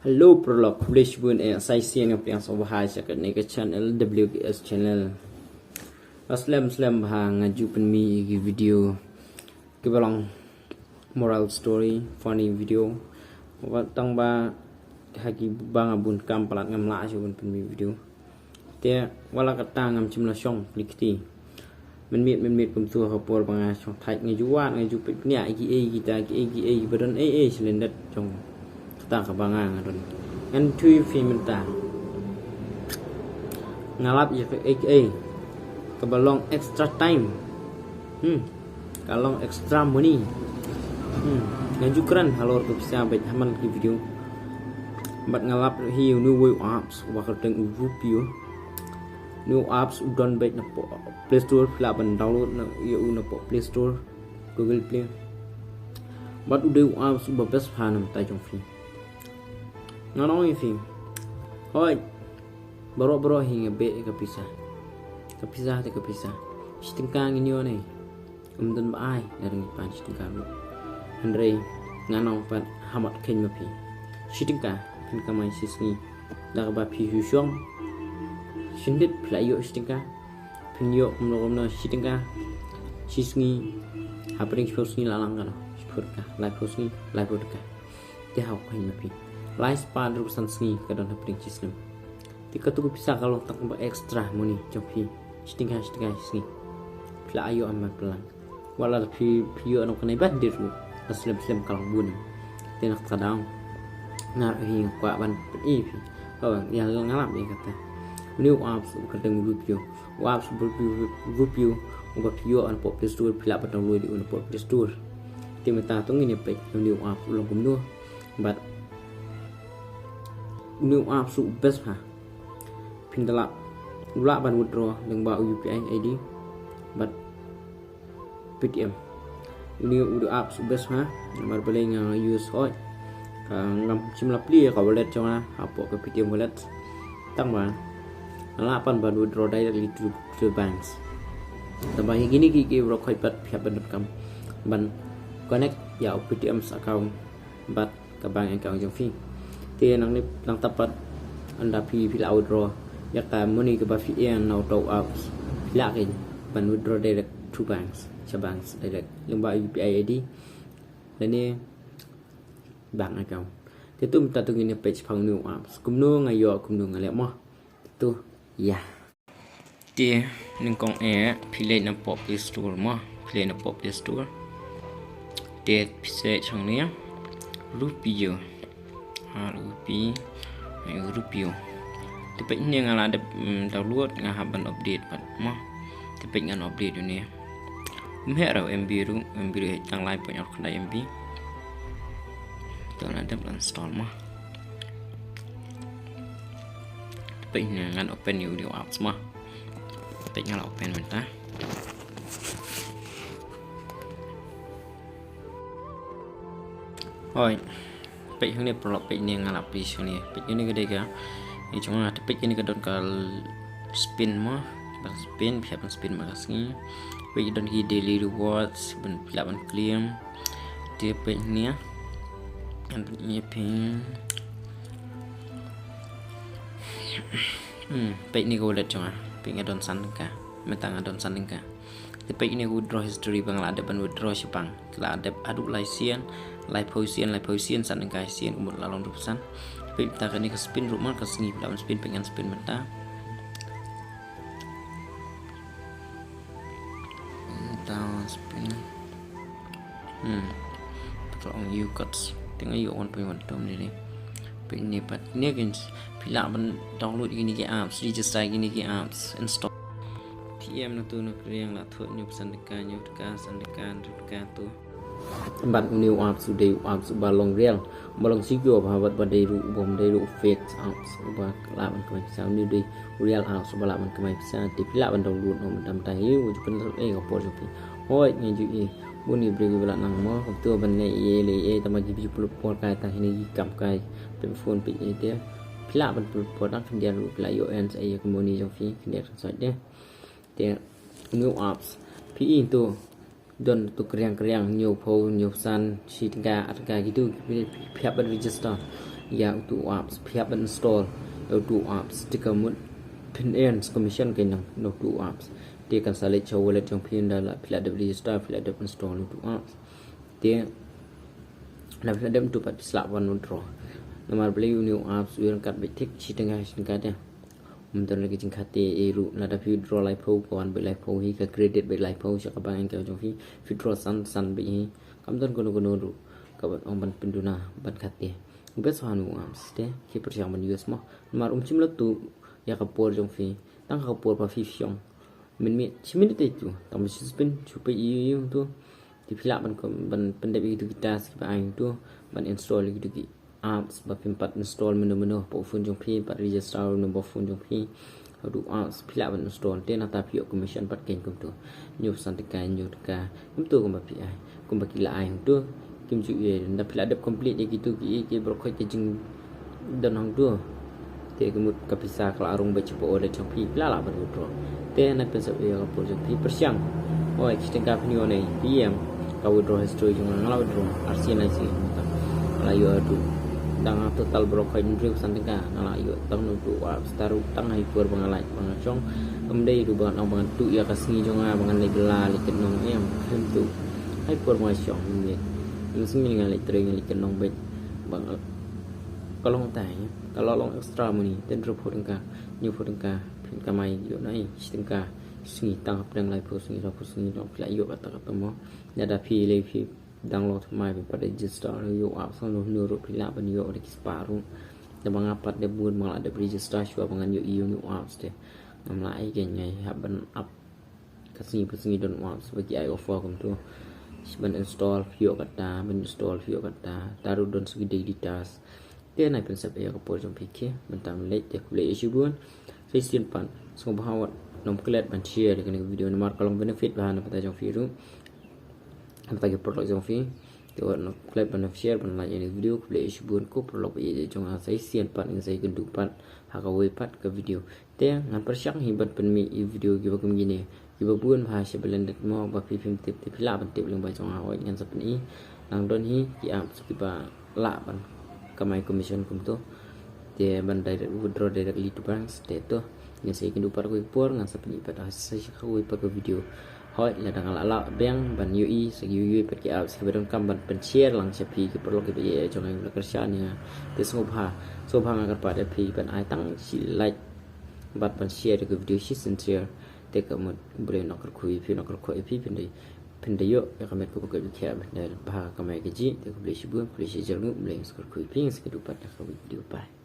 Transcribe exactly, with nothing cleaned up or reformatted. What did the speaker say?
Hello paralok, khublei shibun eh, sa shisien nga pdiang sngewbha sha kane ka channel W K S channel. Slem slem bha nga ju pynmih ïa ki video kiba long moral story, funny video. Wat tang ba ha kiba nga bun kam palat ngam lah shuh ban pynmih video. Te wat la katta ngam shym la shong pli kti. Mynmiet mynmiet kumta ha ka por ba nga shong thait nga ju wad nga ju peit bniah ïa kiei kita kiei kiei kiba don ei ei sha lyndet jong kata kaba nga nga don. Ngan tharai phi mynta nga lap ïa kaei kaei kaba long extra time. Hmm. Ka long extra money. Hmm. Nga ju kren halor ka pisa bad ha man ki video. Bad nga lap hi ïa une u apps uba kyrteng u Rupio. Une u apps u don bad na Play Store, phi lah ban download ïa u na Play Store, Google Play. Bad u dei u apps uba best bha na bynta jong phi. Nga ong ïa phi. Hooid. Baroh baroh hi nga beh ïa ka pisa. Ka pisa te ka pisa. Shi tyngka ngin ïoh ne. Ym don ba ai, nga dang pan shi tyngka ruh. Hynrei nga ong pat, ha mat kheiñ ma phi. Shi tyngka phin kamai shi sngi. Da kaba phi shu shong shi miet phi la ïoh shi tyngka. Phin ïoh kumno kumno shi tyngka shi sngi. Ha pdeng shiphew sngi la lang kano, shiphew tyngka, laiphew sngi, laiphew tyngka. Te ha kheiñ ma phi. Lai spah hynriewphew san sngi ka don ha pdeng shi snem. Te katu ka pisa ka long tang ba extra money jong phi. Shi tyngka shi tyngka shi sngi. Phi la ïoh em ban plan. Wat la phi, phi ïoh nongkynai ban dei ruh. Ka slem slem ka long bun. Te na kata daw nga ruh hi nga kwah ban pyni phi. Haba ïa nga lap ïa kata. Une u apps uba kyrteng Rupio. U apps Rupio, Rupio uba phi ïoh na Play Store, phi lah ban download ïa u na Play Store. Te mynta to ngin ïa peit une u apps u long kumno. Bad une u apps u best bha. Phin da lah, u lah ban withdraw lyngba u U P I I D bad Paytm. Une u dei u apps u best bha. Namar balei nga use hooid. Ka ngam shym la plie ka wallet jong nga hapoh ka Paytm wallet. Tang ba nga lah pat ban withdraw directly to, to the banks. Tang ba hi kine ki, ki brok hooid pat phi hap ban donkam ban connect ïa u Paytm account bad ka bank account jong phi. Te nangne nangta pat ynda phi, phi la withdraw ïa ka money kaba phi earn na uta u apps, phi lah kein ban withdraw direct to banks, sha banks direct lyngba U P I I D lane bank account. Te to mynta to ngin ïa peit shaphang une u apps kumno nga ïoh, kumno nga leh mo. Te to ïa. Te nyngkong eh phi leit na Play Store mo, phi leit na Play Store. Te phi search hangne Rupio. R U P I O, Rupio. Te peit hangne nga la dep, mm, download, nga hap ban update pat mo. Te peit ngan update une. Ym heh ruh M B ruh, M B ruh heh tang lai point ar khyndai M B. Te nga la dep install mo. Te peit hangne ngan open ïa u dei u apps mo. Peit nga la open mynta. Hooid. Peit hangne paralok, peit hangne nga la plie hangne. Peit hangne ka dei ka. Ni jong nga te peit hangne ka don ka spin mo. Ban spin, phi hap ban spin man ka sngi. Peit ka don ki daily rewards, ban phi lah ban claim. Te peit hangne. Ngan peit hangne phi. Hmm, peit hangne ka wallet jong nga. Peit nga don san tyngka. Mynta nga don san tyngka. Te peit hangne ka withdraw history ba nga la dep ban withdraw shaphang. Te la dep haduh lai sien, laiphew sien, laiphew sien, san tyngka sien, kumut la long hynriewphew san. Peit mynta kane ka spin ruh man ka sngi phi lah ban spin, peit ngan spin mynta. Mynta spin. Hmm. Pat long U cards. Te nga ïoh one point one tom ne ne. Peit hangne pat. Hangne kin phi lah ban download kine ki apps, register kine ki apps, install. Phi em na tu na kriang la thoh hynñiew san tyngka, hynñiew tyngka, san tyngka, hynriew tyngka tu. Bad une u apps u dei u apps uba long real, uba long secure bha bad ba dei ruh, bym dei ruh fake apps uba lah ban kamai pisa. Une u dei u real apps uba lah ban kamai pisa. Te phi lah ban download noh mynta mynta hi, u ju pynlong eh ka por jong phi. Hooid, nga ju i bun ki briew kiba lah nang mo, kumta ban leh ei ei leh ei ei, tang ba ki ju pynlut por kai tang kine ki kam kai, pynlut phone pynlut ei te. Phi lah ban pynlut por tang khyndiat ruh phi lah ïoh earn sa ei ïa ka money jong phi khyndiat khynsoit de. Te une u apps phi i to don to kriang kriang, hynñiewphew, hynñiewphew san, shi tyngka, ar tyngka kitu, phi hap ban register. ïa utu u apps, phi hap ban install ïa utu u apps, te ka mut phin earn commission kein na utu u apps. Te kan sa leit sha wallet jong phi, ynda la phi la dep register, phi la dep install utu u apps. Te na phi la dep, utu pat phi sa lah ban withdraw. Namar balei une u apps u ïaid ryngkat beit thik, shi tyngka shi tyngka te. Ym don la ki jingkhate ei ruh, lada phi withdraw laiphew, ka wan beit laiphew hi, ka credit beit laiphew sha ka bank account jong phi, phi withdraw san san beit hi. Kam don kano kano ruh kaban ong ban pynduna ban khate. Best ha une u apps te, ki pyrshang ban use mo. Namar um shym la tuh ïa ka por jong phi, tang ka por ba phi shong. Mynmiet shi minit te tu, tang ba shu spin, shu peit ïa u tu. Te phi lah ban, ban pyndep ïa kitu ki task kiba ai tu, ban install ïa kitu ki apps ba phim pat install mynno mynno hapoh phone jong phi, pat register mynno hapoh phone jong phi. Haduh apps phi lah ban install, te nangta phi ïoh commission pat kein kumtu. Hynñiew phew san tyngka, hynñiew tyngka, kumtu kumba phi ai, kumba ki la ai tu. Kim ju ïa, ynda phi la dep complete ïa kitu ki, ki baroh khoit ki jingdon hangtu. Te ka mut ka pisa ka la rung beit shapoh wallet jong phi, phi la lah ban withdraw. Te na pynsep ïa ka por jong phi, pyrshang. Oi, shi tyngka phin ïoh ne, phi ïam ka withdraw history jong nga, nga la withdraw arsien laisien. Nga la ïoh haduh, dang total baroh khoit hynriew phew san tyngka, nga la ïoh tang na utu u apps, tang ruh tang ha i por ba nga lait ba nga shong. Ym dei ruh ba nga ong ba ngan tuh ïa ka sngi jong nga ba ngan leit bylla leit kynnoh, em, khlem tuh. Ha i por ba nga shong, ym dei. Ym sngi nga leit trei, nga leit kynnoh beit. Ba nga, ka long tai, ka la long extra money, ten phew tyngka, hynñiew phew tyngka, phin kamai ïoh na i shi tyngka. Sngi tang hapdeng laiphew sngi, laiphew sngi, long phi la ïoh kata kata mo. Lada phi lei phi dang long thymmai, phi pat register ïa u apps, hangno hangno ruh phi lah ban ïoh da ki spah ruh. Da ba nga pat dep bun ba nga la dep register shuwa ba ngan ïoh ïa une u apps te. Ngam lah ei kein, nga hap ban ap ka sngi pa sngi don u apps ba ki ai offer kumtu. Shi ban install phi ïoh kata, ban install phi ïoh kata. Tang ruh don sa ki daily task. Te na pynsep ïa ka por jong phi, khie ban tam leit, te khublei shibun. Sa shisien pat sngewbha wat nym klet ban share ïa kane ka video namar ka long benefit bha na bynta jong phi ruh. Na bynta ki paralok jong phi. Te wat nym klet ban share, ban like ïa kane ka video, khublei shibun ko paralok ba ïeit jong nga. Sa shisien pat ngin sa ïakynduh pat ha kawei pat ka video. Te ngan pyrshang hi ban pynmih ïa video kiba kum kine, kiba bun bha sha ba lyndet mo, ba phi phim tip te phi lah ban tip lyngba jong nga, hooid ngan sa pyni. Nang don hi ki apps kiba lah ban kamai commission kumtu. Te ban direct, withdraw directly to banks, te to. Ngin sa ïakynduh pat kawei ka por, ngan sa pyni pat ha sa kawei pat ka video. Hooid, lada nga la lah biang ban ïohi sa kiwei pat ki apps kiba donkam ban pynshare lang sha phi ki paralok kiba ïeit jong nga, kiba la kyrshan ïa nga. Te sngewbha, sngewbha nga kyrpad ïa phi ban ai tang shi like bad ban share ïa ka video shi sien share. Te ka mut U Blei un kyrkhu ïa phi, un kyrkhu ïa phi, phin da, phin da ïoh ïa ka met kaba kut ba khiah, phin da bha ka kamai kajih. Te khublei shibun, khublei shihajar nguh, U Blei un sa kyrkhu ïa phi, ngin sa ïakynduh pat ha kawei ka video. Bye.